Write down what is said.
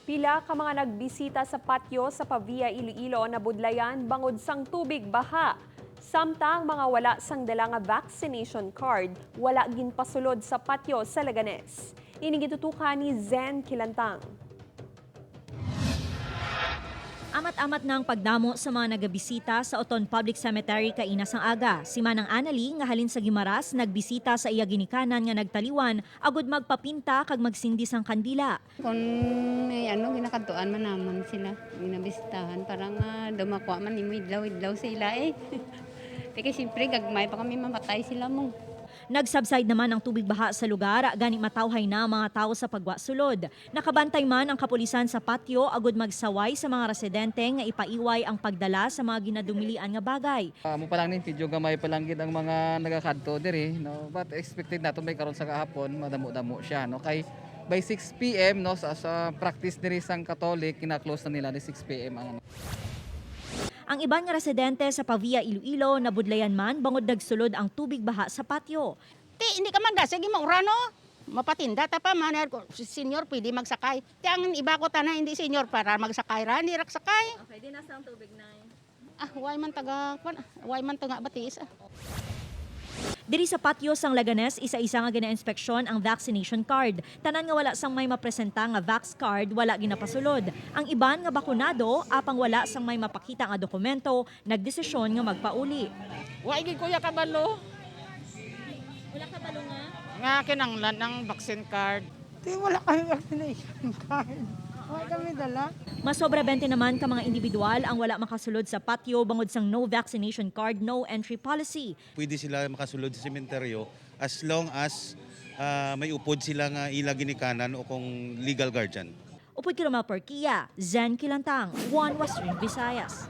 Pila ka mga nagbisita sa patio sa Pavia, Iloilo nabudlayan bangod sang tubig baha. Samtang mga wala sang dala nga vaccination card, wala ginpasulod sa patio sa Leganes. Ini gitutukan ni Zen Kilantang. Amat-amat na ang pagdamo sa mga nagabisita sa Oton Public Cemetery kaina sang aga. Si Manang Anali nga halin sa Guimaras nagbisita sa iya ginikanan nga nagtaliwan agud magpapinta kag magsindi sang kandila. Kung may ano, ginakadtuan man namon sila, ginabisitahan para nga dumakwa man imo idlaw-idlaw sila eh. Kaya siyempre, gagmay pa kami, mamatay sila mo. Nagsubside naman ang tubig baha sa lugar, gani matawhay na ang mga tao sa pagwa sulod. Nakabantay man ang kapulisan sa patio agud magsaway sa mga residente nga ipaiway ang pagdala sa mga ginadumilian nga bagay. Amo pa lang ni video, gamay pa lang gid ang mga nagakadto diri, no, but expected nato may karon sa kahapon madamo-damo siya, no, kay by 6 PM, no, sa practice diri sang Catholic, kina-close na nila ni 6 PM ang ano. Ang iban nga residente sa Pavia, Iloilo nabudlayan man bangod nagsulod ang tubig baha sa patio. Ti, hindi ka magdasig, maura no. Mapatinda ta pa man, senior pwede magsakay. Ti, ang iba ko tanan hindi senior para magsakay ra, hindi raksakay. Okay, di nasa ang tubig na. Ah, why man taga kwan, why man taga batis. Ah. Diri sa patio sang Leganes, isa-isa nga gina-inspeksyon ang vaccination card. Tanan nga wala sang may mapresenta nga vax card, wala ginapasulod. Ang iban nga bakunado, apang wala sang may mapakita nga dokumento, nagdesisyon nga magpauli. Wa gid kuya kabalo. Wala ka balo nga? Nga kinanglan ng vaccine card. Di, wala kami vaccination card. Wala kami dala. Masobra 20 naman ka mga individual ang wala makasulod sa patio bangod sang no vaccination card, no entry policy. Pwede sila makasulod sa sementeryo as long as may upod sila nga ila ginikanan o kung legal guardian. Upod kay Romel Porquia, Zen Kilantang, One Western Visayas.